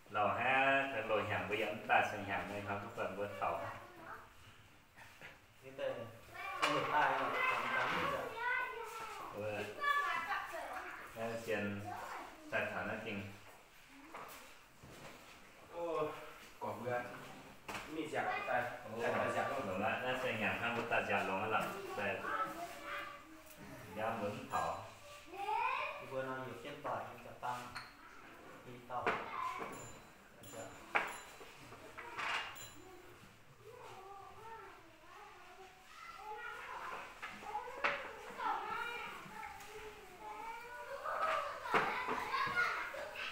Lauh hnangv, loz-hnyangx mbuo yaac mv daaih, se hnyangx naaiv hnangv duqv buatc mbuo taux. Sienx daaih taux naaiv dingh. Naaiv se hnyangx hnangv mbuo daaih nziaauc longx aqv lorqc, daaih nziaauc mbuo mv taux.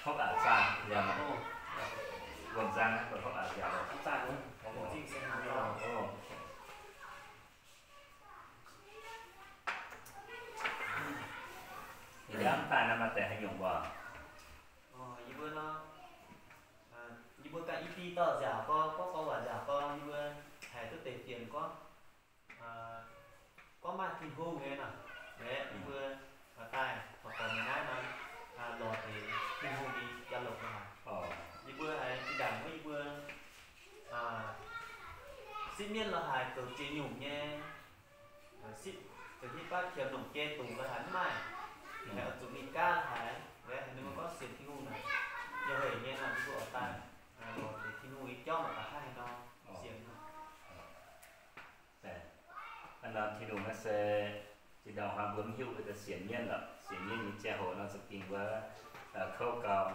Hopv aqc zaangh, wuom zaangh, hopv aqc nziaauc. Yie mv daaih naaiv maaih deix haaix nyungc mbuo. Yie mbuo ganh i diuh dauh nziaauc gorx, gorngv gorngv waac nziaauc gorx, yie mbuo haiz duqv deix fienx gorngv, gorngv maaih Tin-Hungh nyei nor, aeqv, yie mbuo daaih horpc gorqv meih naaiv nor, lorz deix Tin-Hungh nyei jauv-louc lorqc haic. Yie mbuo haiz zinh ndaangc wuov yie mbuo sipv mienv lorqc haic zoux ziex nyungc nyei, sipv zoux hitv baav qiemx longc jei dungz lorqc haic mv maaih, haiz oix zuqc mingh gaav lorqc haic, haiz ninh mbuo gorngv sienx Tin-Hungh naaic, yie haiz nyei nor yie mbuo oix daaih lorz deix Tin-Hungh nyei jauv mangc gaax hnangv haaix nor sienx. Hnangv nor Tin-Hungh naaiv se zinh ndaangc hnoi mbuo mv hiuv, mbuo daaih sienx mienv lorqc. Sienx mienv nyei ziangh hoc nor za'gengh mbuo kouv gau,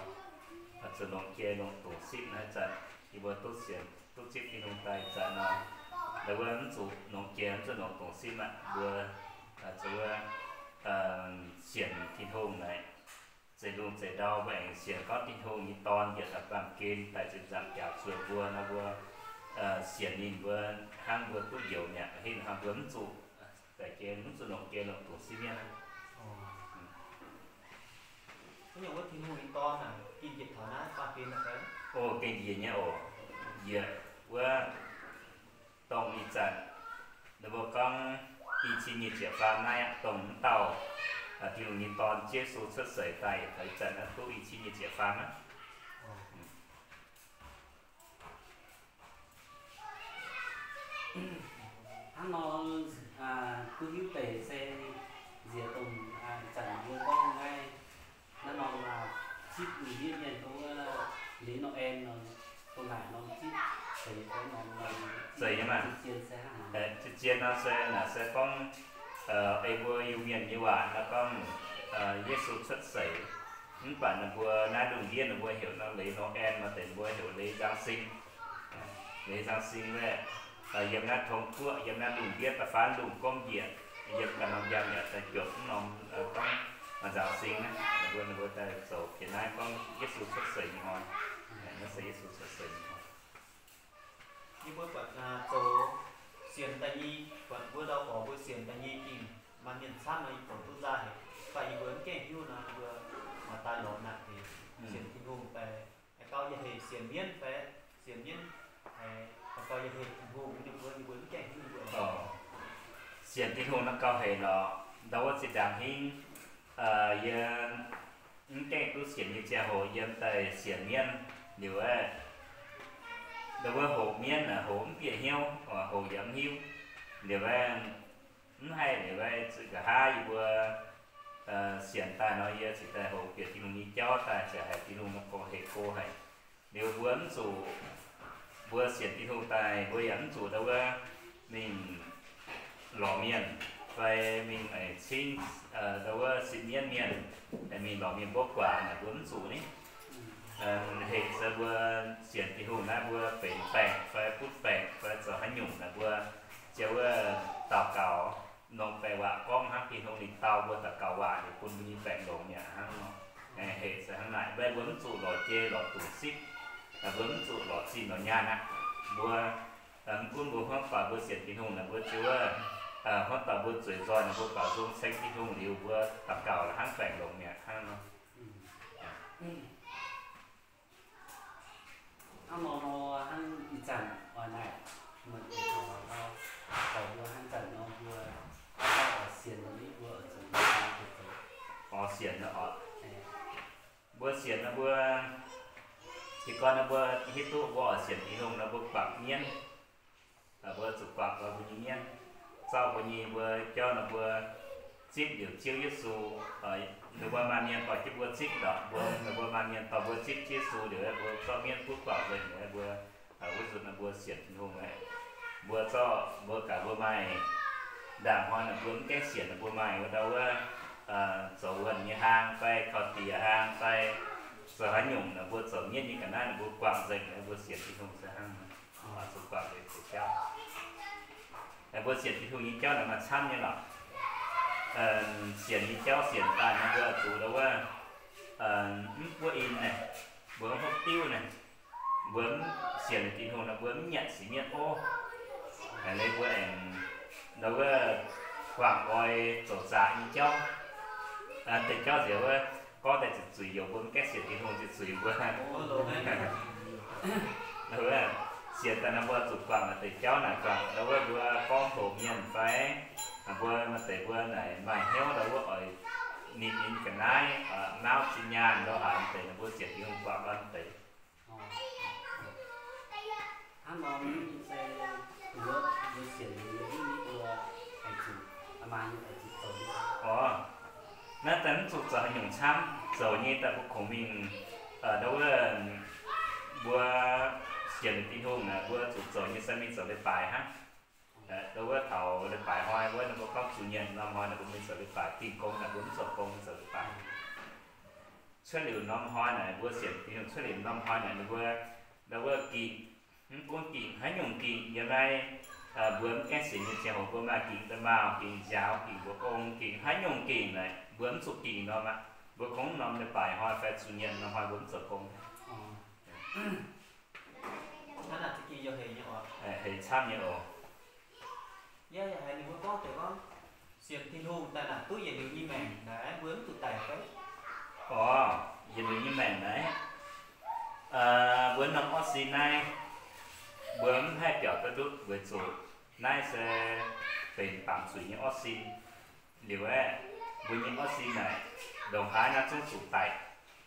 zuqc longc jei longc dungz sipv naaiv zanc, yie mbuo duqv sienx duqv zipv Tin-Hungh daaih zanc nor, ndau wuov mv zuqc longc jei, mv zuqc longc dungz sipv aqv. Mbuo zuqc wuov sienx Tin-Hungh naaic, zeix lungh zeix ndau mbuo aengx sienx gorngv Tin-Hungh nyei Dorn njiec daaih baamh gen daaih zinh nzaangc jaax zuoqc mbuo nor, mbuo sienx ninh mbuo hnangv mbuo duqv njoux mi'aqv. Hinh hnoi mbuo mv zuqc daaih jei, mv zuqc longc jei longc dungz sipv mienv aqv. O, gengh njiec nyei oc. Njiec wuov dongh ih zanc ninh mbuo gorngv i cin nyic ziepc faam naaiv aqv, dongh mv dauh Tin-Hungh nyei Dorn Yesu cuotv seix daaih yietc taux ih zanc naaiv duqv i cin nyic ziepc faam aqv. Hnangv nor, duqv hiuv deix se nziex dongh ih zanc mbuo gorngv naaiv, hnangv nor zipv lungh ndiev mienh gorngv wuov Noel nor, dongh naaic nor zipv zeiz nyei, zeiz nyei maah. Zien nor se naaic se gorngv ei mbuo Iu-Mienh nyei waac nor gorngv Yesu cuotv seix. Mv baac ninh mbuo naaiv lungh ndiev ninh mbuo heuc nor leiz Noel, maaih deix ninh mbuo heuc leiz Giáng sinh. Leiz Giáng sinh wuov, yiem naaiv Tông Guoqv, yiem naaiv lungh ndiev da'faanh lungh gomv njiec, yiem ganh norm njang yaac daaih juangc mv norm gorngv Giáng sinh naaiv, ninh mbuo, ninh mbuo daaih zoux jiex naaiv gorngv Yesu cuotv seix nyei hnoi. Naaiv se Yesu cuotv seix nyei hnoi. Yie mbuo buatc zoux sienx da'nyeic, buatc mbuo ndau gorx mbuo sienx da'nyeic dingh, maaih mienh camv nor yie buatc duqv nzaaih haic. Mv baac yie mbuo mv gaengh hiuv nor, yie mbuo maaih daaih lorz naaic deix sienx Tin-Hungh daaih, haaix gau yie hec sienx mienv fai sienx mienv, haaix gau yie hec Tin-Hungh, ninh mbuo, yie mbuo mv gaengh hiuv mbuo. Sienx Tin-Hungh naaiv gauh hec lorqc. Ndau wuov zinh ndaangc hingv yie mv gaengh duqv sienx nyei ziangh hoc yiem daaih sienx mienv liuz, ndau wuov hoqc mienv naaic hoqc mv bieqc hnyouv, hoqc yaac mv hiuv. Liuz mv haih liuz, zuqc nqa'haav yie mbuo sienx daaih nor, yie cingx daaih hoqc bieqc Tin-Hungh nyei jauv daaih, ziouc haiz Tin-Hungh nor gorngv hec go haic. Liuz mbuo mv zuqc, mbuo sienx Tin-Hungh daaih mbuo yaac mv zuqc ndau wuov mingh lorz mienh fai mingh cingv ndau wuov sipv mienv mienh, mingh lorz mienh mbuo guaax naaic mbuo mv zuqc ni. Hec se mbuo sienx Tin-Hungh naaiv mbuo benx baengc fai butv baengc fai zoux haaix nyungc naaic mbuo ziouc wuov daux gaux, nongc baengc waac gorngv hnangv Tin-Hungh ninh dau mbuo daux gaux waac liuz bun mbuo nyei baengc longx mi'aqv hnangv nor. Hec se hnangv naaic, mv baac mbuo mv zuqc lorz jei lorz dungz sipv, mbuo mv zuqc lorz zinh lorz nyaanh aqv. Mbuo mv gunv mbuo hmuangv doic mbuo sienx Tin-Hungh naaic mbuo ziouc wuov hmuangv doic mbuo zueiz nzoih naaic mbuo baaux nzung ceng Tin-Hungh liuz mbuo daux gaux la'hnangv baengc longx mi'aqv hnangv nor. Hnangv nor nor hnangv ih zanc oix naaic, oix mbuo hnangv zanc nor mbuo oix sienx nor mbuo oix zuqc oix sienx nor oc. Mbuo sienx nor mbuo jiez gorn nor mbuo hiuv duqv mbuo oix sienx Tin-Hungh nor mbuo guangc mienv. Mbuo zuqc guangc mbuo nyei mienv. Zorqv mbuo nyei mbuo jauv nor mbuo zipv liuz Ziouv Yesu, ninh mbuo maaih mienh dorh jienv mbuo zipv ndorpc mbuo, ninh mbuo maaih mienh dorh mbuo zipv Yesu liuz, mbuo zorqv mienv butv guangc nzengc liuz, mbuo wuov nzunc nor mbuo sienx Tin-Hungh aqv. Mbuo zorqv mbuo gaax mbuo maaih ndaangc hnoi naaic mbuo mv gaengh sienx nor mbuo maaih wuov ndau wuov zoux wuonh nyei hlang fai kaux diex hlang fai zoux haaix nyungc naaic mbuo zoux mienv nyei ga'naaiv naaic mbuo guangc nzengc, mbuo sienx Tin-Hungh se hnangv, zuqc guangc nzengc deix jauv. Mbuo sienx Tin-Hungh nyei jauv naaic maaih camv nyei lorqc. Sienx nyei jauv sienx daaih nor mbuo zuqc ndau wuov mv buov in naaic, mbuo mv hopv diuv naaic, mbuo mv sienx liuz Tin-Hungh nor mbuo mv nyanc sic mienv ov. Leiz mbuo aengx ndau wuov guangc nqoi zoux zaqc nyei jauv. Deix jauv nziex wuov gorngv daaih ziqc zuiz youz mbuo mv gaengh sienx Tin-Hungh ziqc zuiz mbuo. Ndau wuov sienx daaih nor mbuo zuqc guangc naaic deix jauv naaic guangc ndau wuov mbuo gorngv hoqc mienh fai mbuo maaih deix mbuo naaic maaih hnyouv ndau wuov oix nitv ninh ga'naaiv, nauv zinh nyaanh ndau haaix deix nor mbuo sienx Tin-Hungh guangc ndau deix. Hnangv nor se mbuo, mbuo sienx liuz nyei mbuo aengx zuqc, maaih nyei aengx zuqc zoux nyei. Orv, naaiv daaih mv zuqc zoux haaix nyungc camv, zoux nyei daaih mbuo kungx mingh ndau wuov mbuo sienx liuz Tin-Hungh naaic mbuo zuqc zoux nyei se mingh zoux leiz-baaix hnangv. Ndau wuov taux leiz-baaix hnoi wuov nor mbuo gorngv zuqc nyanc norm hnoi naaic mbuo mingh zoux leiz-baaix, dingh gong naaic mbuo mv zoux gong, mingh zoux leiz-baaix. Cuotv liuz norm hnoi naaic mbuo sienx Tin-Hungh cuotv liuz norm hnoi naaic ninh mbuo ndau wuov gingc, mv gunv gingc haaix nyungc gingc yiem naaiv, mbuo mv gaengh sienx nyei ziangh hoc mbuo maaih gingc da'maauh, gingc nziaaux, gingc mbuoqc gong, gingc haaix nyungc gingc naaic mbuo mv zuqc gingc norm aqv. Mbuo kungx norm leiz-baaix hnoi fai zuqc nyanc norm hnoi mbuo mv zoux gong. Hnangv naaic za'gengh yaac hec nyei oc. Hec camv nyei oc. Yaac haiz ninh mbuo gorngv deix gorngv sienx Tin-Hungh daaih naaic duqv yietc liuz nyei maengc naaic mbuo mv zuqc daic fai? Orv, yietc liuz nyei maengc naaiv, mbuo norm orqv sin naaiv, mbuo mv haih biaux duqv ndutv weic zuqc naaiv se benx baamz zuiz nyei orqv sin. Liuz aeqv, mbuo nyei orqv sin naaic ndongc haaix naaiv zungv zuqc daic.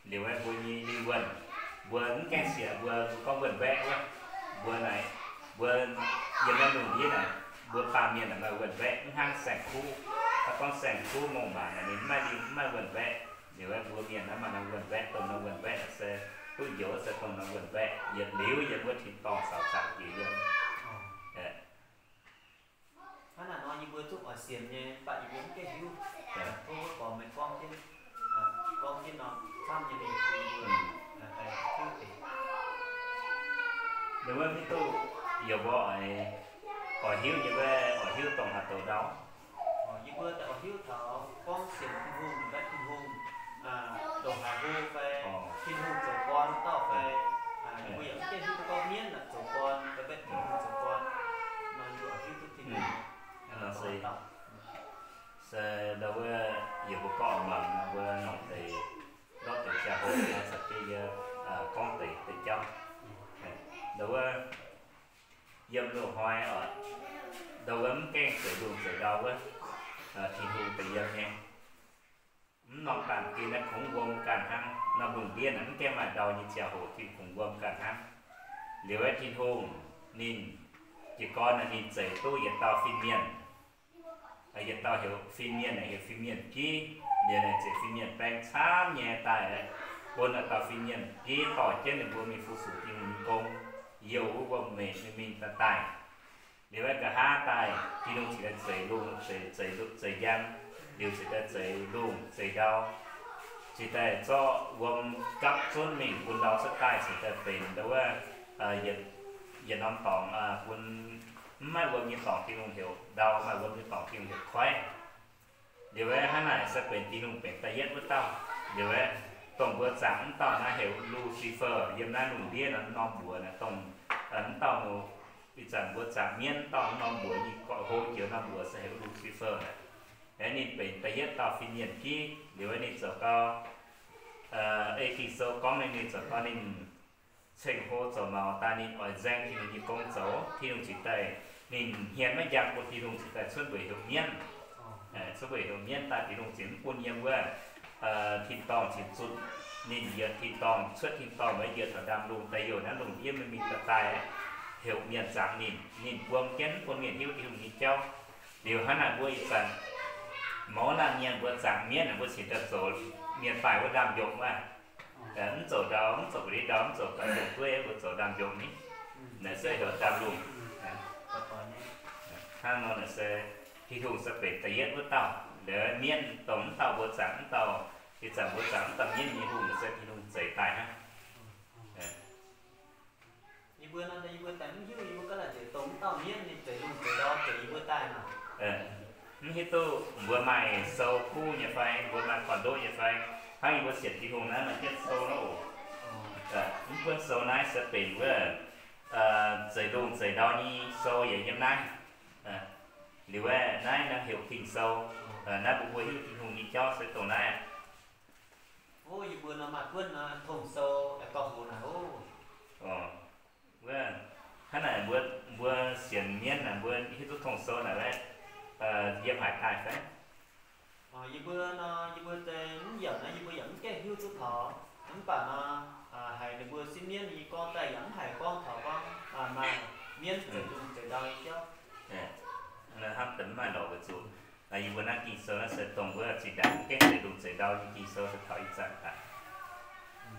Liuz aeqv, mbuo nyei lingh wuonh, mbuo mv gaengh sienx mbuo gorngv wuonh mbaeqv wuov, mbuo naaic, mbuo yiem naaiv lungh ndiev naaic, mbuo baamh mienh naaic maaih wuonh mbaeqv mv hnangv saeng-kuv. Hnangv gorngv saeng-kuv mongh maanc naaic ninh mv maaih lingh, mv maaih wuonh mbaeqv. Liuz aeqv, mbuo mienh naaiv maaih norm wuonh mbaeqv, dongh norm wuonh mbaeqv se duqv njoux se dongh norm wuonh mbaeqv yietc liuz yiem wuov tin-dorngh caux zaangc jiex yiem. Hnangv naaic nor yie mbuo zungv oix sienx nyei, mv baac yie mbuo mv gaengh hiuv. Tov wuov gormx meih gorngv jienv, gorngv jienv nor camv nyei mingh bun yie mbuo daaih hiuv deix. Ninh wuov mv duqv yie mbuo oix, oix hiuv nyei wuov, oix hiuv dongh haaix douz ndau? Yie mbuo daaih oix hiuv taux gorngv sienx Tin-Hungh, mbaeqc Tin-Hungh ndongc haaix hlo fai Tin-Hungh zoux gorn wuov dauh fai, yie mbuo yaac mv gaengh hiuv duqv gorngv mienv naaic zoux gorn fai mbaeqc Tin-Hungh zoux gorn. Nor yie mbuo oix hiuv duqv Tin-Hungh se ndau wuov yie mbuo gorngv mangc nor mbuo longc deix ndortv deix ziangh hoc nor caux jienv yie gorngv deix deix jauv. Ndau wuov yiem loz-hnoi oc, ndau wuov mv gaengh zeix lungh zeix ndau wuov, Tin-Hungh deix yiem nyei. Mv norm baamh gen naaiv kungx wuom ganh hnangv. Norm lungh ndiev naaic mv gaengh maaih ndau nyei ziangh hoc Tin kungx wuom ganh hnangv. Liuz aeqv, Tin-Hungh ninh jiez gorn naaic ninh zeix duqv yietc dauh fin-mienh. Yietc dauh heuc fin-mienh, naaic heuc fin-mienh giv. Liuz naaic ziouc fin-mienh baeng camv nyei daaih, bun yietc dauh fin-mienh giv dorh jienv ninh mbuo mingh fu-sux Tin-Hungh nyei gong, youh wuov wuom-meic mingh mingh daaih daaih. Liuz aeqv, nqa'haav daaih Tin-Hungh cingx daaih zeix lungh, zeix, zeix, zeix njang. Liuz cingx daaih zeix lungh, zeix ndau, cingx daaih zorqv wuom gapv zunv mingh bun ndau cuotv daaih, cingx daaih benx ndau wuov yietc norm dorngx bun mv maaih wuom nyei dorngx Tin-Hungh heuc ndau, maaih wuom nyei dorngx Tin-Hungh heuc koiv. Liuz aeqv, hnangv naaic se benx Tin-Hungh benx da'yietv wuov dauh. Liuz aeqv, dongh mbuo zaangc mv dauh naaiv heuc Lucifer, yiem naaiv lungh ndiev naaiv norm mbuox naaic, dongh mv dauh, ih zanc mbuo zaangc mienv mv dauh norm mbuox, nyei hlo joux norm mbuox se heuc Lucifer naaic. Aeqv, ninh benx da'yietv dauh fin-mienh giv. Liuz aeqv, ninh zoux gau, ei Ging-Sou gorngv ninh, ninh zoux gau ninh ceng-hlo zoux maux daaih ninh oix nzaeng Tin-Hungh nyei gong zoux. Tin-Hungh cingx daaih, ninh hmien maiv njang bun Tin-Hungh cingx daaih cuotv mbuoqc heuc mienv. Cuotv mbuoqc heuc mienv daaih Tin-Hungh cingx mv bun yiem wuov tin-dorngh cingx zunh. ninh yietc tin-dorngh cuotv tin-dorngh, maiv yietc taux ndaamv-lungh daaih youh naaiv lungh ndiev mingh mingh daaih daaih, heuc mienh zaangc ninh. Ninh buang jienv bun mienh hiuv Tin-Hungh nyei jauv. Liuz hnangv naaic mbuo ih zanc mouz laanh mienh mbuo zaangc mienv naaic, mbuo cingx daaih zoux mienh baaih wuov ndaamv-njongc wuov. Mv zoux ndau, mv zoux ga'ndiev ndau, mv zoux ga'ndiev dueiv, mbuo zoux ndaamv-njongc ni. Naaic se heuc ndaamv-lungh. Hnangv nor naaic se Tin-Hungh se benx da'yietv wuov dauh. Liuz mienv dongh mv dauh mbuo zaangc mv dauh, ih zanc mbuo zaangc mv dauh mienv nyei hungh naaic se Tin-Hungh zeix daaih hnangv. Yie mbuo nor, yie mbuo daaih mv hiuv, yie mbuo ganh naaic nzengc dongh mv dauh mienv ninh zeix lungh zeix ndau zeix yie mbuo daaih nor. Mv hiuv duqv mbuo maaih sou kuv nyei fai, mbuo maaih gorn-ndoqv nyei fai. Hnangv yie mbuo sienx Tin-Hungh naaiv maaih jienv sou naaiv oc. Mv buonv sou naaiv se benx wuov zeix lungh zeix ndau nyei sou yaac yiem naaiv. Liuz aeqv, naaiv naaiv heuc Ging-Sou. Naaiv mbuo mbuo hiuv Tin-Hungh nyei jauv se dongh naaiv. O, yie mbuo nor maaih buonv nor tong-sou aengx gauh hlo naaic oc. Wuov, hnangv naaic mbuo, mbuo sienx mienv naaic mbuo hiuv duqv tong-sou naaic aeqv, yiem haaix daaih fai? Yie mbuo nor, yie mbuo deix mv yaac naaiv yie mbuo yaac mv gaengh hiuv duqv taux. Mv baac nor, haiz ninh mbuo sipv mienv nyei gorngv daaih yaac mv haiz gorngv taux gorngv maaih mienv zeix lungh zeix ndau nyei jauv. Hnamv deix mv maaih lorqc weic zuqc yie mbuo naaiv Ging-Sou naaiv se dongh wuov zinh ndaangc mv gaengh zeix lungh zeix ndau nyei Ging-Sou se taux ih zanc daaih.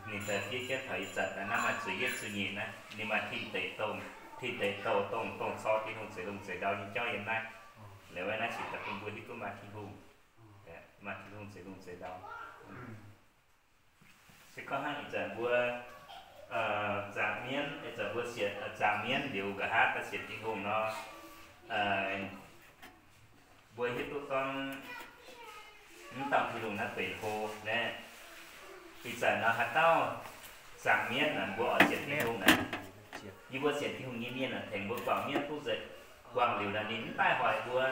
Ninh daaih fiev jienv taux ih zanc daaih naaiv maaih zuqc yietv zuqc nyeic naaiv, ninh maaih tin deic dongh, tin deic douh dongh, dongh cor Tin-Hungh zeix lungh zeix ndau nyei jauv yiem naaiv. Liuz wuov naaiv cingx daaih bun mbuo hiuv duqv maaih Tin-Hungh, maaih Tin-Hungh zeix lungh zeix ndau. Se gorngv hnangv ih zanc mbuo zaangc mienv, ih zanc mbuo sienx, zaangc mienv liuz nqa'haav daaih sienx Tin-Hungh nor, mbuo hiuv duqv gorngv mv dauh Tin-Hungh naaiv benx hlo naaiv. Ih zanc nor haaix dauh zaangc mienv naaic mbuo oix sienx Tin-Hungh naaic, yie mbuo sienx Tin-Hungh nyei mienh naaic tengx mbuo guangc mienv duqv nzengc. Guangc liuz naaic ninh mv daaih hoic mbuo,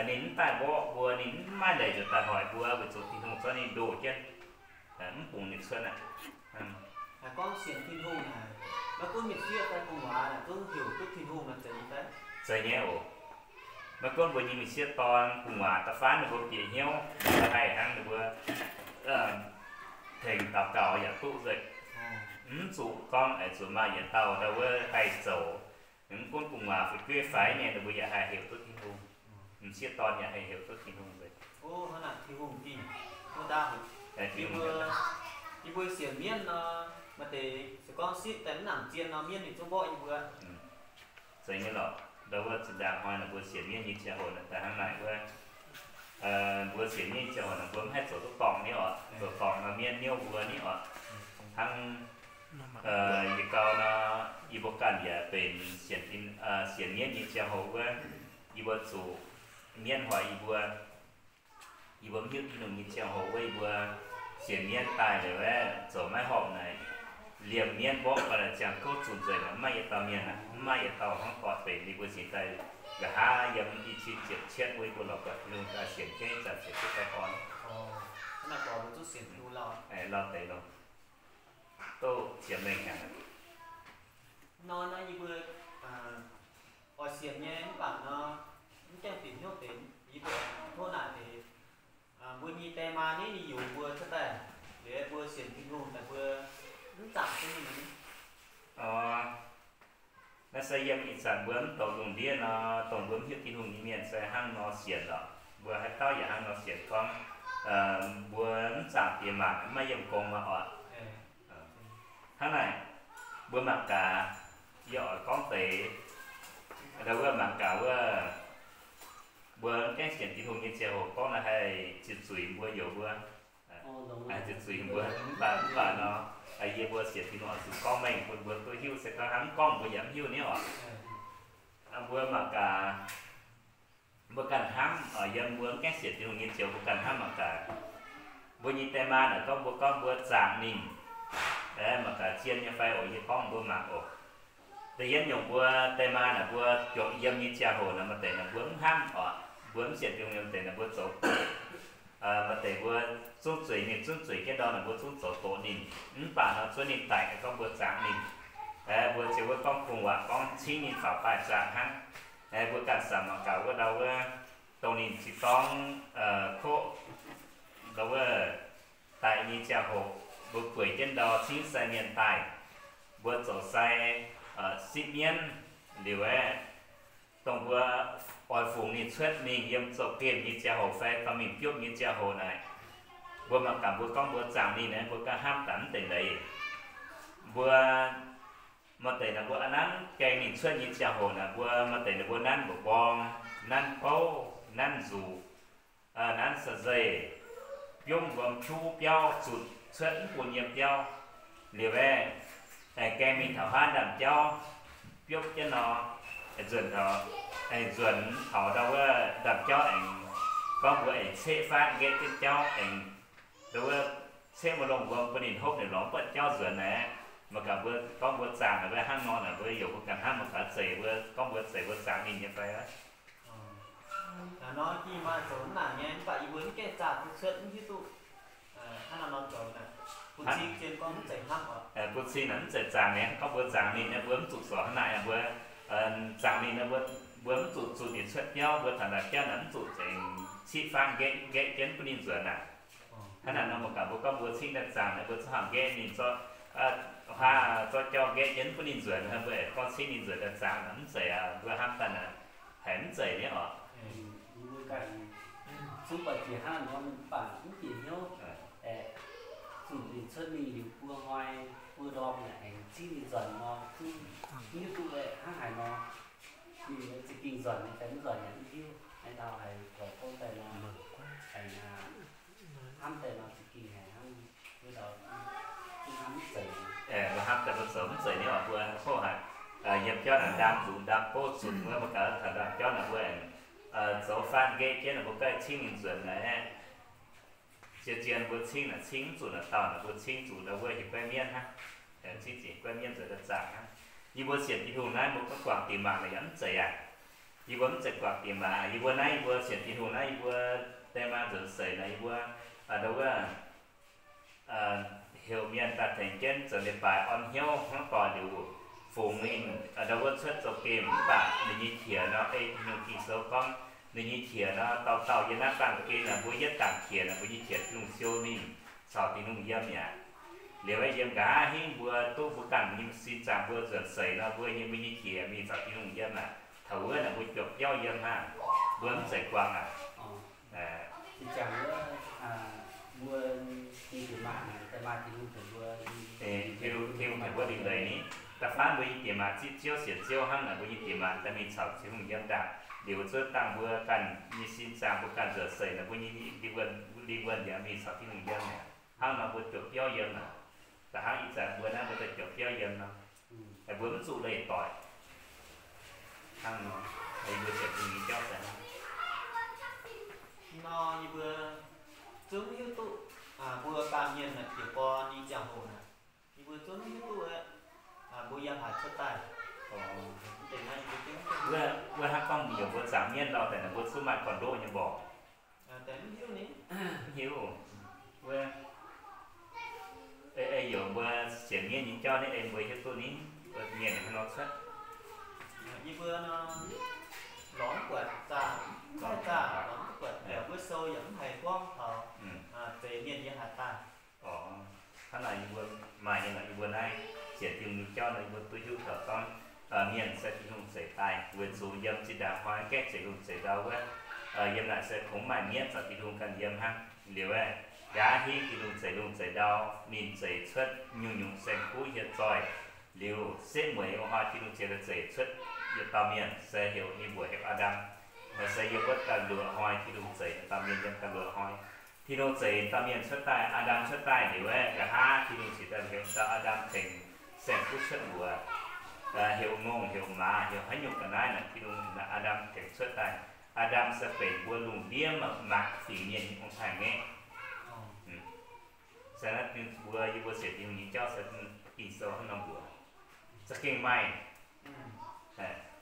ninh mv daaih mborqv mbuo, ninh mv maaih leiz zuqc daaih hoic mbuo weic zuqc Tin-Hungh zorqv ninh ndoh jienv, mv bungx ninh cuotv aqv. Haiz gorngv sienx Tin-Hungh naaic, maiv gunv mienh sieqv fai gu'nguaaz naaic zungv heuc duqv Tin-Hungh naaic zeiz nyei fai? Zeiz nyei oc. Maiv gunv mbuo nyei mienh sieqv dorn gu'nguaaz da'faanh ninh mbuo bieqc hnyouv, ninh mbuo haih hnangv ninh mbuo tengx daux gaux yaac duqv nzengc. Mv zuqc gorngv aengx zuqc maaih yietc dauh ndau wuov haih zoux. Mv gunv gu'nguaaz fu'jueiv faix nyei, ninh mbuo yaac haih heuc duqv Tin-Hungh. M'sieqv dorn yaac haih heuc duqv Tin-Hungh nzengc. Yie mbuo sienx mienv nor, maaih deix se gorngv sipv daaih mv nangc zien nor, mienv ninh zungv mborqv yie mbuo. Zeiz nyei lorqc. Ndau wuov zinh ndaangc hnoi naaic mbuo sienx mienv nyei ziangh hoc naaic daaih hnangv naaic wuov, mbuo sienx mienv nyei ziangh hoc naaic mbuo mv haih zoux duqv dorngc ni oc. Zoux dorngc nor mienv niouv mbuo ni oc. Hnangv yie gau nor, yie mbuo ganh yaac benx sienx, sienx mienv nyei ziangh hoc wuov, yie mbuo zuqc mienv hoic yie mbuo. Yie mbuo mv hiuv Tin-Hungh nyei ziangh hoc wuov, yie mbuo sienx mienv daaih liuz aeqv, zoux maiv horpc naaic, liemh mienv mborqv gau naaic ziangh gouv zuqc nzengc, mv maaih yietc dauh mienh, mv maaih yietc dauh hnangv doic benx. Yie mbuo cingx daaih nqa'haav yiem i cin ziepc cietv wuov, yie mbuo lorz buatc Tin-Hungh daaih sienx jienv ih zanc sienx duqv daaih orn. Lauh deix longc, duqv ziepc mengh hnyangx. Nor naaiv yie mbuo oix sienx nyei mv baac nor, mv gaengh bieqc hnyouv deix. Yie mbuo tov naaic deix, mbuo nyei die maa ni, ninh yungz mbuo cuotv daaih, liuz mbuo sienx Tin-Hungh daaih mbuo mv zaangc jienv ninh. Naaiv se yiem ih zanc mbuo mv douc lungh ndiev nor, dongh mbuo mv hiuv Tin-Hungh nyei mienh se hnangv nor sienx lorqc. Mbuo haaix dauh yaac hnangv nor sienx gorngv, mbuo mv zaangc diex maac, mv maaih yiem gong maah oc. Hnangv naaic, mbuo mangc gaax, yie oix gorngv deix, ndau wuov mangc gaax wuov, mbuo mv gaengh sienx Tin-Hungh nyei ziangh hoc gorngv naaiv haih ziepc zuiz mbuo, youz mbuo, haih ziepc zuiz mbuo. Mv baac, mv baac nor, yie mbuo sienx Tin-Hungh oix zuqc gorngv mengh bun mbuo duqv hiuv. Se gorngv hnangv mv gorngv mbuo yaac mv hiuv ni oc. Mbuo mangc gaax, mbuo ganh hnamv, yiem mbuo mv gaengh sienx Tin-Hungh nyei ziouc mbuo ganh hnamv mangc gaax. Mbuo nyei die maa naaic gorngv mbuo, gorngv mbuo zaangc ninh, mangc gaax zien nyei fai oc. Yie gorngv mbuo mangc oc. Da'yietv nyungc mbuo die maa naaic mbuo juangc yiem nyei ziangh hoc naaic, maaih deix naaic mbuo mv hnamv oc. Mbuo mv sienx Tin-Hungh nyei deix naaic mbuo zoux doqc. Maaih deix mbuo zungv zueiz, ninh zungv zueiz jienv ndau naaic mbuo zungv zoux doqc ninh. Mv baac nor cuotv ninh daic gorngv mbuo zaangc ninh, mbuo ziouc wuov gorngv kungx waac gorngv cingv ninh faaux baaih zaangc hnangv. Mbuo ganh samx mangc gaax wuov ndau wuov, dongh ninh zinh dorng koqv ndau wuov daic nyei ziangh hoc, Mbuo bueix jienv ndau cingv sai mienh daaih, mbuo zoux sai sipv mienv liuz aeqv, dongh mbuo oix fungx ninh cuotv mingh yiem zoux gemh nyei ziangh hoc fai dorh mingh biopv nyei ziangh hoc naaic, mbuo mangc gaax mbuo gorngv mbuo zaangc ninh naaic, mbuo ganh hnamv daaih mv deix leiz. Mbuo maaih deix naaic mbuo a'hneiv gaeng ninh cuotv nyei ziangh hoc naaic, mbuo maaih deix naaic mbuo nanv mbuoqc mborng, nanv bouv, nanv nzuqc, nanv sa nzeih, biomv wuom juv biauv zutc cuotv mv bun yiem biauv. Liuz aeqv, aengx gaeng mingh taux haav ndaamv-jauv biopv jienv nor, nzuonx taux, aengx nzuonx taux ndau wuov ndaamv-jauv aengx gorngv mbuo aengx ceqv faatv nqaeqv jienv jauv aengx ndau wuov ceqv maaih longh wuom bun ninh hopv ninh lorz mv buatc jauv nzuonx naaic. Mangc gaax mbuo gorngv mbuo zaangc naaic mbuo hnangv nor naaic, mbuo youc mbuo ganh hnamv mangc gaax zeiz mbuo gorngv mbuo zeiz mbuo zaangc ninh nyei fai. Naaiv nor gengh maaih zoux mv naaic nyei, mv baac yie mbuo mv gaengh zaah duqv cuotv mv hiuv duqv. Hnangv naaiv nor zoux naaic, bun cing zien gorngv mv zeiz hnamv oc. Bun cing naaic mv zeiz zaangc nyei, gorngv mbuo zaangc ninh naaiv mbuo mv zuqc zoux hnangv naaic, mbuo zaangc ninh naaiv mbuo, mbuo mv zuqc zuqc ninh cuotv biauv, mbuo taux ndaamv-jauv naaic mv zuqc zengx ciqv faanv nqaeqv, nqaeqv jienv bun ninh nzuonx naaic. Hnangv naaic nor mangc gaax mbuo gorngv mbuo cingv daaih zaangc naaiv mbuo zorqv haaix nqaeqv ninh zorqv, haa, zorqv jauv nqaeqv jienv bun ninh nzuonx, mbuo aengx gorngv cingv ninh nzuonx daaih zaangc naaic mv zeiz aqv, mbuo hnamv daaih naaic haiz mv zeiz nyei oc. Zungv buatc jiex hnangv nor mv baac mv bieqc hnyouv, zuqc ninh cuotv mingh liuz buo hnoi buo ndorm naaic aengx cingv ninh nzuonx nor, zungv mv hiuv duqv hnangv haaix nor. Ninh za'gengh nzuonx nyei fai mv nzuonx yaac mv hiuv. Hnangv nor haiz gorngv daaih nor, aengx hnamv daaih nor za'gengh haiz hnangv, mbuo hnamv mv zeiz. Mbuo hnamv daaih mbuo zoux mv zeiz nyei oc. Mbuo hopv haic, yiem jauv naaic ndaam nzuqc ndaam bouv zunc wuov, mbuo gaax taux ndaam jauv naaic mbuo aengx zoux faanv nqaeqv jienv naaic mbuo ganh cingv ninh nzuonx naaic. Zien-zien mbuo cingv naaic cingv mv zuqc naaic dauh naaic, mbuo cingv zuqc ndau wuov hieh guaiv mienv hnangv. Cingv zuqc hieh guaiv mienv nzuonx daaih zaangc hnangv. Yie mbuo sienx Tin-Hungh naaiv mbuo gorngv guangc diex maac naaic yaac mv zeiz aqv. Yie mbuo mv zeiz guangc diex maac. Yie mbuo naaiv yie mbuo sienx Tin-Hungh naaiv yie mbuo die maa nzuonx seix naaic yie mbuo ndau wuov heuc mienh daaih tengx jienv zoux leiz-baaix orn hnyouv hnangv doic liuz, fungx ninh ndau wuov cuotv zoux gemh mv baac ninh nyei qiex nor, ei Tin-Hungh Ging-Sou gorngv ninh nyei qiex nor, dauh dauh yiem naaiv baamh gen naaic mbuo yietv dangc qiex naaic, mbuo nyei qiex Tin-Hungh siou ninh caux Tin-Hungh yiem mi'aqv. Liuz aeqv, yiem nqa'haav hingv mbuo duqv mbuo ganh nyei sin zaangc mbuo nzuonx seix nor, mbuo nyei, mbuo nyei qiex mingh caux Tin-Hungh yiem aqv. Taux wuov naaic mbuo juoqc biauv yiem hnangv, mbuo mv zeiz guangc aqv. Mbuo nyei diex maac, daaih maaih Tin-Hungh tengx mbuo, Tin-Hungh tengx mbuo lingh leiz ni. Da'faanh mbuo nyei diex maac zipv Ziouv sienx Ziouv hnangv naaic, mbuo nyei diex maac daaih mingh caux Tin-Hungh yiem ndaangc. Liuz zuov dangh mbuo ganh nyei sin zaangc mbuo ganh nzuonx seix naaic, mbuo nyei lingh wuonh, lingh wuonh yaac mingh caux Tin-Hungh yiem aqv. Hnangv nor mbuo juoqc biauv yiem aqv. Da'hnangv ih zanc mbuo naaiv mbuo daaih juoqc biauv yiem nor, mbuo mv zuqc leih doic. Hnangv nor, mbuo sienx Tin-Hungh nyei jauv se hnangv nor, yie mbuo zungv hiuv duqv mbuo baamh mienh naaic bieqc born nyei ziangh hoc naaic, yie mbuo zungv hiuv duqv mbuo yiem haaix cuotv daaih. Wuov, wuov hnangv gorngv mbuo heuc mbuo zaangc mienv lauh daaih naaic mbuo zungv maaih gorn-ndoqv nyei mborqc. Mv hiuv. Wuov, ei, ei yaac mbuo sienx mienv nyei jauv naaiv ei mbuo hiuv duqv ni, mienh hnangv nor cuotv. Yie mbuo nor, lorz mv buatc zaah, zaah, lorz mv buatc, mbuo sou yaac mv haih gorngv taux zeix mienh yiem haaix daaih. Hnangv naaic yie mbuo maaih nyei lorqc, yie mbuo naaiv sienx Tin-Hungh nyei jauv nor, yie mbuo duqv hiuv taux gorngv mienh se Tin-Hungh zeix daaih, weic zuqc yiem zinh ndaangc hnoi gaengh zeix lungh zeix ndau wuov, yiem naaic se kungx maaih mienv caux Tin-Hungh ganh yiem hnangv. Liuz aeqv, nqa'haav hingv Tin-Hungh zeix lungh zeix ndau, ninh zeix cuotv nyungc-nyungc saeng-kuv hieh zoih. Liuz setv mueiz wuov hnoi Tin-Hungh ziouc zeix cuotv yietc dauh mienh se heuc ninh mbuox heuc Aa^ndam. Naaiv se yiem wuov da'luoqc hnoi Tin-Hungh zeix dauh mienh yiem da'luoqc hnoi. Tin-Hungh zeix dauh mienh cuotv daaih, Aa^ndam cuotv daaih liuz aeqv, nqa'haav Tin-Hungh ziouc daaih heuc dauh Aa^ndam tengx saeng-kuv cuotv mbuox, heuc ngongh, heuc maaz, heuc haaix nyungc ga'naaiv naaic, Tin-Hungh heuc Aa^ndam tengx cuotv daaih. Aa^ndam se benx mbuo lungh ndiev mangc fingx mienh nyei ong-taaix-ngaeqv. Se naaiv mbuo, yie mbuo sienx Tin-Hungh nyei jauv se Ging-Sou hnangv nor mbuox. Za'gengh maaih.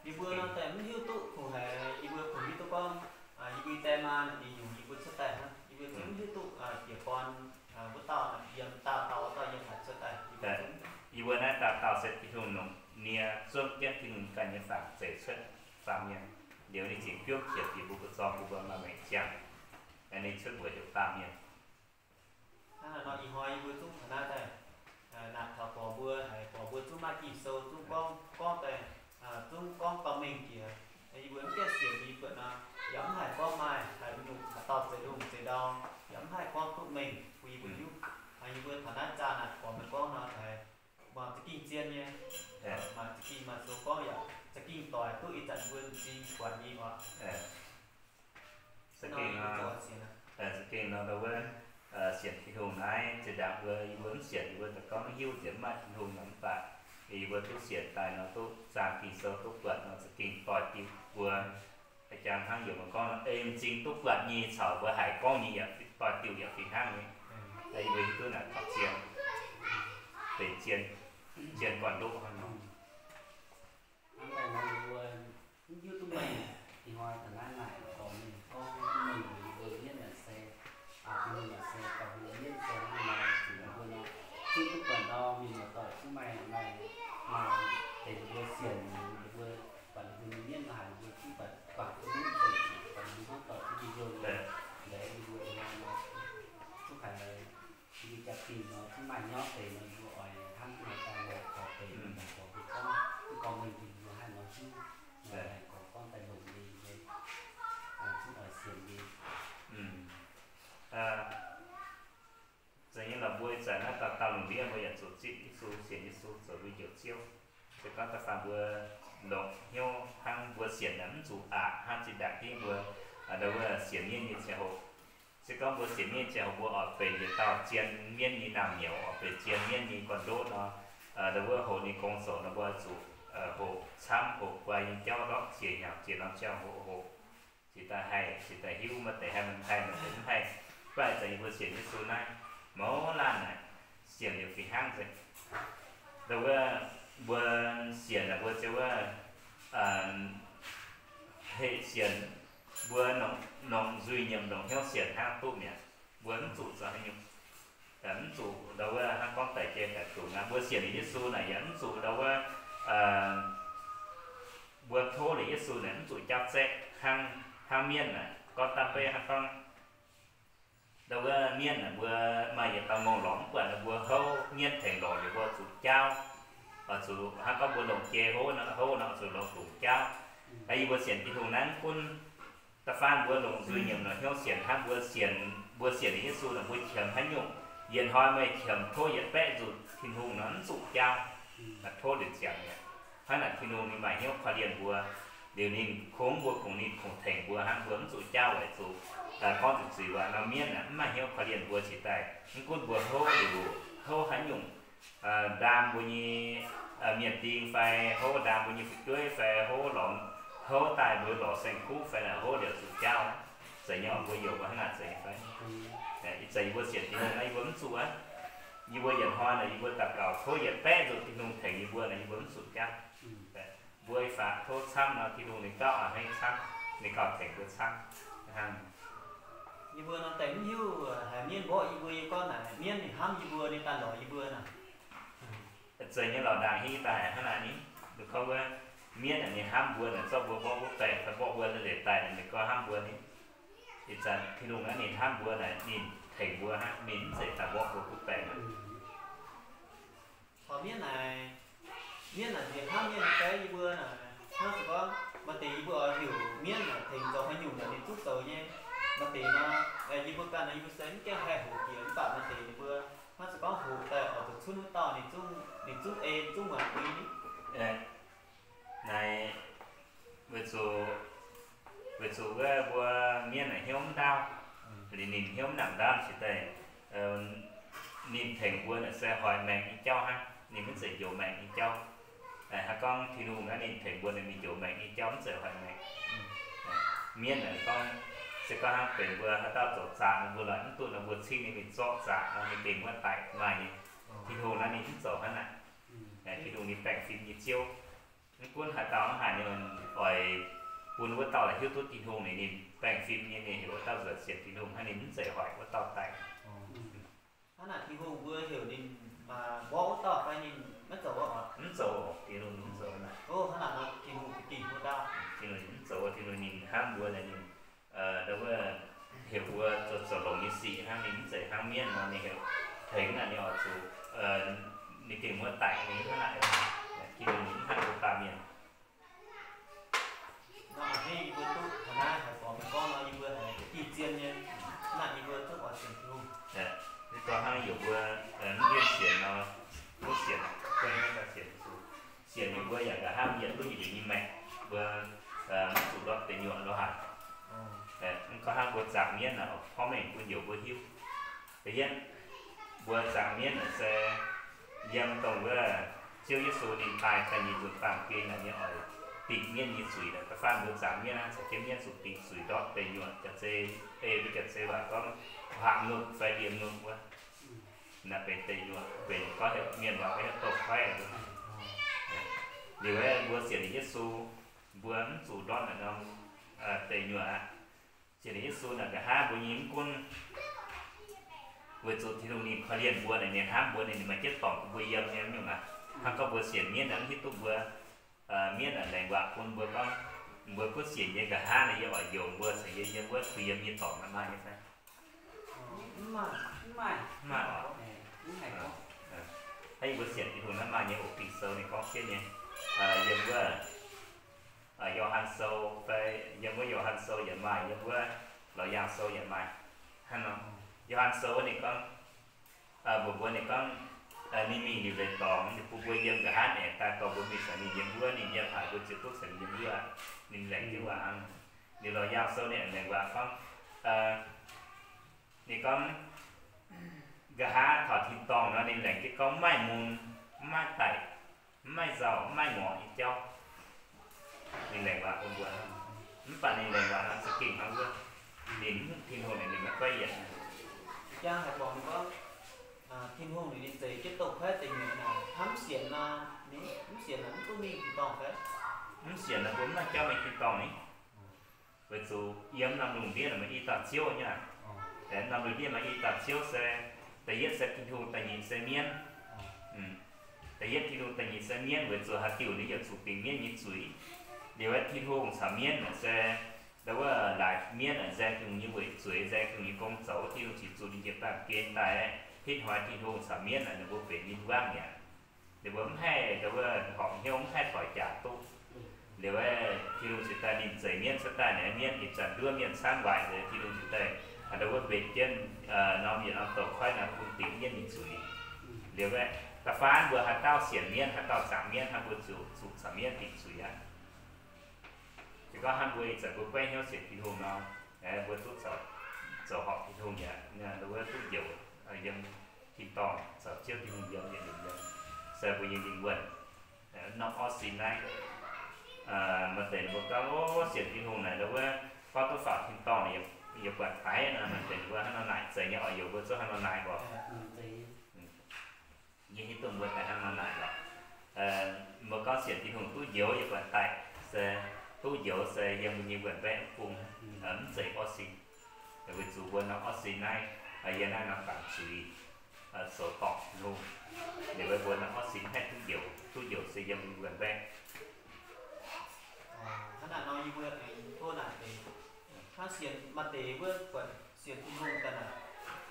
Yie mbuo nor daaih mv hiuv duqv kungx haiz yie mbuo kungx hiuv duqv gorngv, yie mbuo die maa naaic nyungc yie mbuo cuotv daaih hnangv. Yie mbuo zungv mv hiuv duqv bieqc born wuov dauh yiem, dauh dauh wuov dauh yiem haaix cuotv daaih. Yie mbuo naaiv dauh dauh se Tin-Hungh longc nie zuov jienv Tin-Hungh ganh nyei fangx zeix cuotv baamh mienh. Liuz ninh ziouc biomv qiex bieqc mbuo, mbuo zorng bun mbuo maaih maengc ziangh. Ninh cuotv mbuox heuc baamh mienh. Hnangv naaic nor ih hnoi yie mbuo zungv taux naaiv daaih, Za'gengh nor, za'gengh nor ndau wuov sienx Tin-Hungh naaiv zinh ndaangc mbuo, yie mbuo mv sienx, yie mbuo daaih gorngv mv hiuv nzengc, mv maaih Tin-Hungh nor, mv baac yie mbuo duqv sienx daaih nor, duqv zaah Ging-Sou, duqv buatc nor, za'gengh doix-diuh mbuo. Jangx hnangv yaac mbuo gorngv nor, ei m'zing duqv buatc nyei caux mbuo haiz gorngv nyei yaac doix-diuh yaac fih hnangv nyei. Yie mbuo hiuv duqv naaic taux zien, deix zien, zien gorn-ndoqv hnangv nor. Hnangv naaiv nor, mbuo mv hiuv duqv meih ih hnoi taux naaiv naaic gorngv mingh gorngv duqv mingh, mbuo mienv naaic se, Tin-Hungh naaic se, dongh mbuo mienv se hnangv nor, zuqc mbuo nor, zungv duqv buatc ndau mienh muoz doic zungv maaih, maaih, maaih deix mbuo sienx, mbuo buatc mbuo nyei mienv haic, mbuo zungv buatc, buatc duqv mienv deix, buatc mbuo hnangv doic duqv video, laaix yie mbuo ih hnoi nor, zungv haiz yie mbuo jaa-dingh nor, zungv maaih nyauv deix nor, yie mbuo oix hnamv duqv maaih daaih longc gorx deix, longc gorx mbuo gorngv, duqv gorngv mengh deix mbuo haih nor hiuv, nor haih gorx gorngv daaih longc nyei, zungv oix sienx nyei. Zeiz nyei lorqc, mbuo ih zanc naaiv dauh dauh lungh ndiev mbuo yaac zuqc zipv Yesu, sienx Yesu zoux mbuo Njoux Ziouv. Se gorngv da'faanh mbuo longc hnyouv hnangv mbuo sienx naaic mv zuqc aqc hnangv zinh ndaangc ginv mbuo ndau wuov sienx mienv nyei ziangh hoc. Se gorngv mbuo sienx mienv ziangh hoc mbuo oix benx yietc dauh zien mienv nyei naamh nyouz, oix benx zien mienv nyei gorn-ndoqv nor, ndau wuov hoqc ninh gong zoux nor mbuo zuqc hoqc camv, hoqc guai nyei jauv ndortv ziex hnyangx ziex norm ziangh hoc hoqc, cingx daaih haih, cingx daaih hiuv, maaih deix haih maaih haih, maaih deix mv haih. Mv baac ih zanc yie mbuo sienx Yesu naaiv, mouz laanh naaic, sienx liuz fih hnangv nzengc. Ndau wuov mbuo sienx naaic mbuo ziouc wuov heqc sienx, mbuo nongc nzuih nyiemc longc hnyouv sienx hnangv duqv mi'aqv. Mbuo mv zuqc zoux haaix nyungc, mv zuqc ndau wuov hnangv gorngv daic jiex daic dungz aqv. Mbuo sienx liuz Yesu naaic yaac mv zuqc ndau wuov mbuo tov liuz Yesu naaic mv zuqc jaauv zaeqv hnangv, hnangv mienv naaic. Gorngv daaih beiv hnangv gorngv ndau wuov mienv naaic mbuo maaih yietc dauh ngongh lorz mv buatc nor mbuo houv mienv tengx lorz liuz mbuo zuqc jaauv, oix zuqc hnangv gorngv mbuo longc jei houv nor, houv nor zuqc lorz dungz jaauv. Yie mbuo sienx Tin-Hungh naaiv mv gunv da'faanh mbuo longc nzuih nyiemc longc hnyouv sienx hnangv, mbuo sienx, mbuo sienx liuz Yesu naaic mbuo qiemx haaix nyungc, yietc hnoi meih qiemx tov yietc baeqv nzunc Tin-Hungh nor mv zuqc jaauv, tov liuz ziangx mi'aqv. Hnangv naaic Tin-Hungh ninh maaih hnyouv korv-lienh mbuo, liuz ninh kungx mbuo, kungx ninh kungx tengx mbuo hnangv, mbuo mv zuqc jaauv weic zuqc gorngv zuqc zuiz waac nor mienv aeqv, mv maaih hnyouv korv-lienh mbuo cingx daaih. Mv gunv mbuo houv liuz, houv haaix nyungc, ndaam mbuo nyei mienh ding fai houv ndaam mbuo nyei fu'jueiv fai houv lorz, houv daaih mbuo lorz saeng-kuv fai naaic houv liuz zuqc jaauv. Zeiz nyei, mbuo youc mbuo hnangv naaic zeiz nyei fai? Ih zanc yie mbuo sienx Tin-Hungh naaiv yie mbuo mv zuqc aqv. Yie mbuo yietc hnoi naaic yie mbuo daux gaux tov yietc baeqv nzunc Tin-Hungh tengx yie mbuo naaic yie mbuo mv zuqc jaauv. Mbuo ih faaux tov camv nor Tin-Hungh ninh gauh a'hneiv camv, ninh gauh tengx mbuo camv hnangv. Yie mbuo nor deix mv hiuv haiz mienv mborqv yie mbuo, yie gorngv naaic mienv ninh hnamv yie mbuo, ninh daaih lorz yie mbuo naaic. Zeiz nyei lorqc, ndaangc hiuv daaih haic hnangv naaic ni. Ninh gorngv wuov mienv naaic ninh hnamv mbuo naaic, zorqv mbuo mborqv wuov baengc fai mborqv mbuo naaiv leiz daaih, ninh gorngv hnamv mbuo ni. Ih zanc Tin-Hungh naaiv ninh hnamv mbuo naaic, ninh tengx mbuo hnangv, ninh mv zeiz daaih mborqv mbuo kuv baengc aqv. Taux mienv naaic, mienv naaic nziex hnamv mienh fai yie mbuo naaic, hnangv se gorngv maaih deix yie mbuo oix heuc mienv naaic tengx zoux haaix nyungc naaic ninh zungv zoux nyei. Maaih deix nor, yie mbuo ganh nor yie mbuo se mv gaengh haih hoqc jiex, mv baac maaih deix ninh mbuo hnangv se gorngv hoqc daaih oix zuqc cunv wuov dauh, ninh zungv, ninh zungv ei, zungv muangx bun ni. Naaiv weic zuqc, weic zuqc wuov mbuo mienv naaic hnyouv mv ndaauv, liuz ninh hnyouv mv nangc ndaauv cingx daaih, ninh tengx mbuo naaic se hoic maengc nyei jauv hnangv, ninh mv zeiz njoux maengc nyei jauv. Haaix gorngv Tin-Hungh naaiv ninh tengx mbuo naaic ninh njoux maengc nyei jauv, mv zeiz hoic maengc. Mienv naaic gorngv, se gorngv hnangv benx mbuo haaix dauh zoux zaqc nor, mbuo lorz mv duqv nor, mbuo cingv ninh mingh zorqv zaqc nor, ninh gengh muoqv daic maaih nyei. Tin-Hungh naaiv ninh mv zoux hnangv naaic. Tin-Hungh ninh baengh fim nyei Ziouv. Mv gunv haaix dauh mv haaix ninh oix bun wuov dauh hiuv duqv Tin-Hungh, ninh, ninh baengh fim nyei, ninh heuc wuov dauh nzuonx sienx Tin-Hungh hnangv, ninh mv zeiz hoic wuov dauh daic. Hnangv naaic Tin-Hungh mbuo heuc ninh mborqv wuov dauh fai ninh maiv zoux oc? Mv zoux, Tin-Hungh ninh mv zoux naaic. Hnangv naaic nor Tin-Hungh za'gengh mbuo dauh, Tin-Hungh ninh mv zoux, Tin-Hungh ninh hnamv mbuo naaic, ninh ndau wuov heuc mbuo zoux zoux longx nyei sic hnangv, ninh mv zeiz hnangv mienv nor ninh heuc tengx naaic ninh oix zuqc, ninh gengh muoqv daic ninh hnangv naaic. Tin-Hungh ninh mv hnangv mbuo baamh mienh. Nor a'hneiv yie mbuo duqv taux naaiv haaix gorngv mienh gorngv nor, yie mbuo haiz gengh zien nyei. Hnangv naaic yie mbuo duqv oix sienx Tin-Hungh. Ninh gorngv hnangv yie mbuo mv ndiev sienx nor, mv sienx, sienx yie mbuo yaac nqa'haav yietc duqv yietc liuz nyei maengc. Mbuo mv zuqc ndortv deic nyuoqc lo haic. Mv gorngv hnangv mbuo zaangc mienv naaic, porv mengh bun njoux mbuo hiuv. Da'yietv, mbuo zaangc mienv naaic se yiem dongh wuov Ziouv Yesu ninh daaih da'nyeic nzunc baamh gen naaic nyei oix dingc mienv nyei zuiz. Da'faanh mbuo zaangc mienv naaic, caux jienv mienv zuqc dingc zuiz ndortv deic nyuoqc. Jaax-zei, ei mbuo jaax-zei waac gorngv, haaix nyungc fai liemh nyungc wuov, naaic benx deic nyuoqc, benx gorngv heuc mienh waac gorngv heuc douz-koiv. Liuz aeqv, mbuo sienx Yesu, mbuo mv zuqc ndortv naaic norm deic nyuoqc aqv. Sienx Yesu naaic nqa'haav mbuo nyei mv gunv weic zuqc Tin-Hungh ninh korv-lienh mbuo naaic, ninh hnamv mbuo naaic, ninh maaih jienv dorngc bun mbuo yiem nyei nyungc aqv. Hnangv gorngv mbuo sienx mienv naaic mv hiuv duqv mbuo mienv naaic laengz waac bun mbuo gorngv, mbuo kuv sienx nyei nqa'haav naaic yie oix njoux mbuo caux yie yiem wuov kuh yiem nyei dorngc naaic maaih nyei fai? Mv maaih oc. Hnangv mbuo sienx Tin-Hungh naaiv maaih nyei oc, Ging-Sou ninh gorngv jienv nyei, yiem wuov Yo^han Sou fai yiem wuov Yo^han Sou yaac maaih, yiem wuov Laauc Yaangh Sou yaac maaih. Hnangv nor, Yo^han Sou wuov ninh gorngv, mbuox mbuo ninh gorngv, ninh mingh liuz leiz-dorngx, ninh bun mbuo yiem nqa'haav aengx daaih dorh mbuo mingh caux ninh yiem wuov, ninh yiem haaix mbuo ziouc duqv caux ninh yiem wuov. Ninh laengz jienv waac hnangv. Liuz Laauc Yaangh Sou ninh aengx laengz waac gorngv, ninh gorngv, nqa'haav taux tin-dorngh nor ninh laengz jienv gorngv mv maaih mun, mv maaih daic, mv maaih nzauh, mv maaih ngorc nyei jauv. Ninh laengz waac bun mbuo, mv baac ninh laengz waac nor za'gengh hnangv wuov. Ninh, Tin-Hungh ninh, ninh maiv goiv yienc. Jang haiz borngz gorngv, Tin-Hungh ninh, ninh zeix jienv douz-koiv deic nyuoqc naaic, hnamv mv sienx nor, ninh mv sienx naaic mv duqv mingh tin-dorngh fai? Mv sienx nor mbuo mv maaih jauv mingh tin-dorngh ni. Weic zuqc yiem norm lungh ndiev naaic maaih i dauh Ziouv nyei aqv. Norm lungh ndiev maaih i dauh Ziouv se, da'yietv se Tin-Hungh, da'nyeic se mienv. Da'yietv Tin-Hungh, da'nyeic se mienv, weic zuqc haaix diuc ninh yaac zuqc dingc mienv nyei zuiz. Liuz aeqv, Tin-Hungh caux mienv naaic se ndau wuov laaix mienv naaic nzaeng Tin-Hungh nyei weic zueiz, nzaeng Tin-Hungh nyei gong zoux, Tin-Hungh cingx zuqc ninh njiec baamh gen daaih pitv hnoi Tin-Hungh caux mienv naaic ninh mbuo benx win-wangv mi'aqv. Ninh mbuo mv haih ndau wuov horpc hnyouv, mv haih doix jaax duqv. Liuz aeqv, Tin-Hungh cingx daaih ninh zeix mienv cuotv daaih naaic, mienv ih zanc nduov mienh camv waaic nzengc, Tin-Hungh cingx daaih ndau wuov mbenc jienv norm yietc norm douz-koiv naaic bun dingc mienv nyei zuiz. Liuz aeqv, da'faanh mbuo haaix dauh sienx mienv, haaix dauh zaangc mienv, hnangv mbuo zuqc zuqc caux mienv dingc zuiz aqv. Se gorngv hnangv mbuo ih zanc mbuo guaiv hnyouv sienx Tin-Hungh nor, mbuo duqv zoux horpc Tin-Hungh yaac ndau wuov duqv njoux yiem tin-dorngh caux Ziouv Tin-Hungh yiem yietc liuz yiem. Se mbuo nyei lingh wuonh norm orv sin naaiv. Maaih deix ninh mbuo gorngv, o, sienx Tin-Hungh naaic ndau wuov gorngv duqv faaux tin-dorngh yaac buatc daiv nor, maaih deix ninh mbuo hnangv nor naaic, zeiz nyei oc, youz mbuo zungv hnangv nor naaic oc. Yie hiuv duqv mbuo daaih hnangv nor naaic lorqc. Mbuo gorngv sienx Tin-Hungh duqv njoux yaac buatc daiv, se duqv njoux se yiem mbuo nyei wuonh mbaeqv bung, mv zeiz orv sin. Weic zuqc mbuo norm orv sin naaiv, yiem naaiv norm baamz zuiz zoux dorngc Tin-Hungh. Liuz mbuo norm orv sin haih duqv njoux, duqv njoux se yiem mbuo nyei wuonh mbaeqv. Hnangv naaic nor yie mbuo aengx tov naaic deix, hnangv sienx maaih deix wuov buatc sienx Tin-Hungh daaih naaic,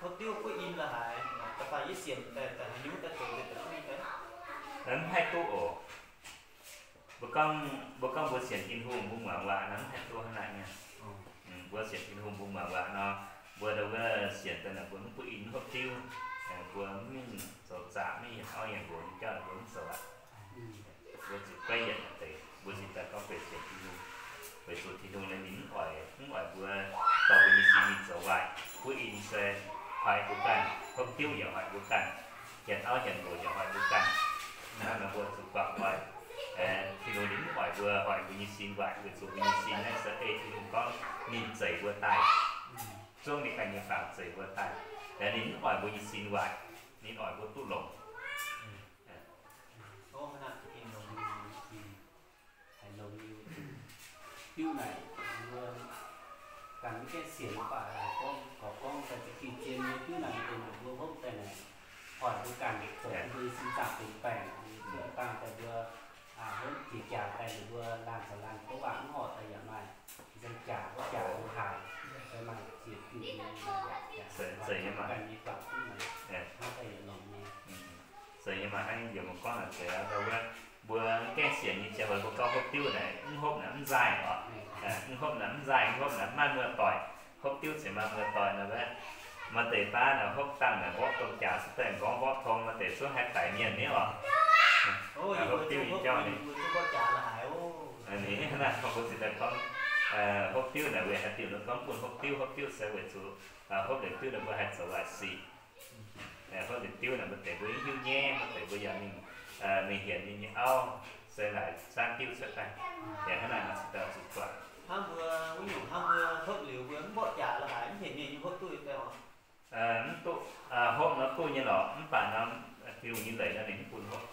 hopv diuv buov in la'haaix, da'faanh yie sienx daaih, daaih haaix nyungc daaih zoux deix daaih duqv nyei fai? Mv haih duqv oc. Mbuo gorngv, mbuo gorngv mbuo sienx Tin-Hungh, mbuo muangx waac nor mv haih duqv hnangv naaic nyei. Mbuo sienx Tin-Hungh, mbuo muangx waac nor, mbuo ndau wuov sienx daaih naaic mbuo mv buov in, mv hopv diuv, mbuo mv mingh zoux zaqc, mv mingh hienx auv hienx nqox nyei jauv, mbuo mv zoux aqv. Mbuo zuqc guaiv yienc naaic deix, mbuo cingx daaih gorngv benx sienx Tin-Hungh. Weic zuqc Tin-Hungh naaic ninh mv oix, mv oix mbuo dorh mbuo nyei sin mingh zoux waaic. Buov in se hoic mbuo ganh, hopv diuv yaac hoic mbuo ganh, hienx auv hienx nqox yaac hoic mbuo ganh. Hnangv naaic mbuo zuqc guangc oix. Tin-Hungh ninh mv oix mbuo hoic mbuo nyei sin waaic, weic zuqc mbuo nyei sin naaiv se ei Tin-Hungh gorngv ninh zeix mbuo daaih. Zungv ninh ganh nyei fangx zeix mbuo daaih. Ninh mv oix mbuo nyei sin waaic, ninh oix mbuo duqv longx. Haiz longx liuz, diuv naaic mbuo ganh mv gaengh sienx mv baac gorngv, gorngv daaih za'gengh zien nyei diuv naaic dongh ninh mbuo hopv daaih naaic, hoic mbuo ganh zoux mbuo nyei sin zaangc benx baengc, dangh daaih mbuo hopv jiex jaax daaih ninh mbuo laanh caux laanh tov waac mv horpc daaih yaac maaih. Nzengc jaax, jaax mbuo haic, se maaih ziex diuh nyei, ganh nyei guangc duqv naaic, hnangv daaih yietc longx nyei. Zeiz nyei maah, hnangv yie mbuo gorngv naaic zeiz aqv, ndau wuov mbuo gaengh sienx nyei ziangh hoc mbuo gorngv hopv diuv naaic, mv hopv naaic mv nzaaih oc. Mv hopv naaic mv nzaaih, mv hopv naaic mv maaih muoz-doic. Hopv diuv cingx maaih muoz-doic nor wuov. Maaih deix baav naaic hopv dangh naaic mborqv domh jaax se daaih m'nqorngv mborqv tong, maaih deix zungv haih daic mienh ni oc. Hopv diuv nyei jauv ni. Naaiv mbuo cingx daaih gorngv hopv diuv naaic weic haaix diuc nor gorngv bun hopv diuv. Hopv diuv se weic zuqc hopv liuz diuv naaic mbuo haih zoux waaic sic. Hopv liuz diuv naaic mbuo deix mbuo hiuv nyei, mbuo deix mbuo yaac mingh, mingh hienx ninh nyei auv se naaic zaanv diuv cuotv daaih. Yaac hnangv naaic nor cingx daaih zuqc buatc. Hnangv mbuo wuov nyungc, hnangv mbuo hopv liuz mbuo mv mborqv jaax lorqc haic, mv hienx mienh nyei hopv duqv fai oc? Mv duqv. Hopv nor duqv nyei lorqc, mv baac nor Tin-Hungh nyei leiz nor ninh mv bun hopv.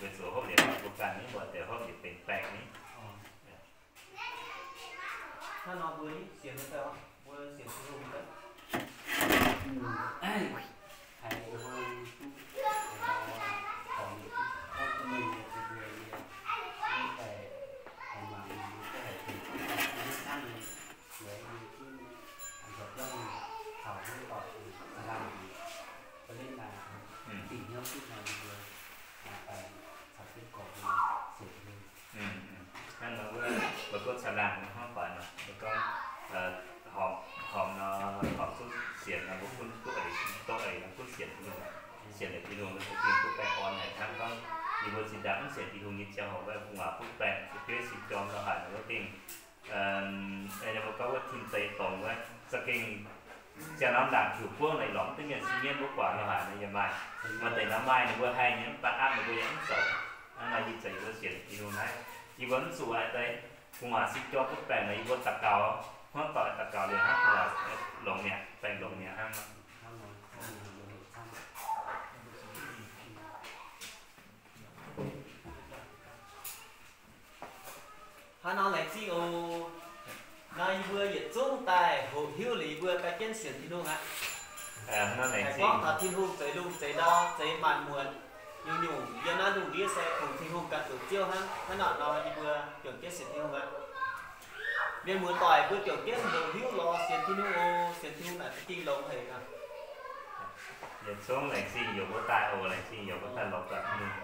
Weic zuqc hopv liuz mbuo ganh mv mbuo deix hopv liuz benx baengh ni. Hnangv nor mbuo sienx fai oc? Mbuo sienx Tin-Hungh fai? Haiz mbuo duqv, mbuo duqv mengh nyei, mbuo nyei, mbuo daaih, mangc mbuo duqv haiz, mbuo duqv hnangv nyei, mbuo nyei jienv, mbuo jauv nyei, taux haaix doic, za'gengh, mbuo liuz naaic, dingc hnyouv duqv nor, mbuo caux jienv gorngv mbuo sienx Tin-Hungh. Hnangv nor wuov, mbuo gorngv caangh laangh nor hnangv baac nor, mbuo gorngv horpc, horpc nor, horpc zuqc sienx nor, mbuo gunv duqv eix, duqv eix nor gunv sienx Tin-Hungh. Sienx liuz Tin-Hungh nor, za'gengh duqv baengh orn haic. Hnangv gorngv yie mbuo zinh ndaangc mv sienx Tin-Hungh nyei ziangh hoc, wuov gu'nguaaz butv baengh, fu'jueiv sin jorm lorqc haaix nor wuov dingh, mbuo gorngv wuov tin deic dongz wuov, za'gengh ziangh norm ndaangc tiuc buangv naaic lorz mv duqv mienh sin mienv mbuo guangc lorqc haaix nor yaac maaih. Maaih deix nor maaih ninh mbuo haih nyei, mv baac aqv ninh mbuo yaac mv zoux. Hnangv nor yie zeiz yie mbuo sienx Tin-Hungh naaiv, yie mbuo mv zuqc haaix deix gu'nguaaz sin jorm butv baengh nor, yie mbuo daux gaux, hnangv doic daux gaux liuz hnangv gu'nguaaz longx mi'aqv, baengh longx mi'aqv hnangv nor. Hnangv nor laengz zingh oc. Nor yie mbuo yietc zungv daaih hoqc hiuv liuz yie mbuo daaih jienv sienx Tin-Hungh aqv. Haih gorngv taux Tin-Hungh zeix lungh zeix ndau, zeix maanc muotc nyungc-nyungc yiem naaiv lungh ndiev se kungx Tin-Hungh ganh zoux ziouv hnangv. Hnangv nor nor yie mbuo juangc jienv sienx Tin-Hungh aqv. Mienh muoz-doic mbuo juangc jienv hoqc hiuv lorz sienx Tin-Hungh oc. Sienx Tin-Hungh naaic za'gengh longx haic. Yietc zungv laengz zingh youz mbuo daaih oc. Laengz zingh youz mbuo daaih lorz buatc Tin-Hungh.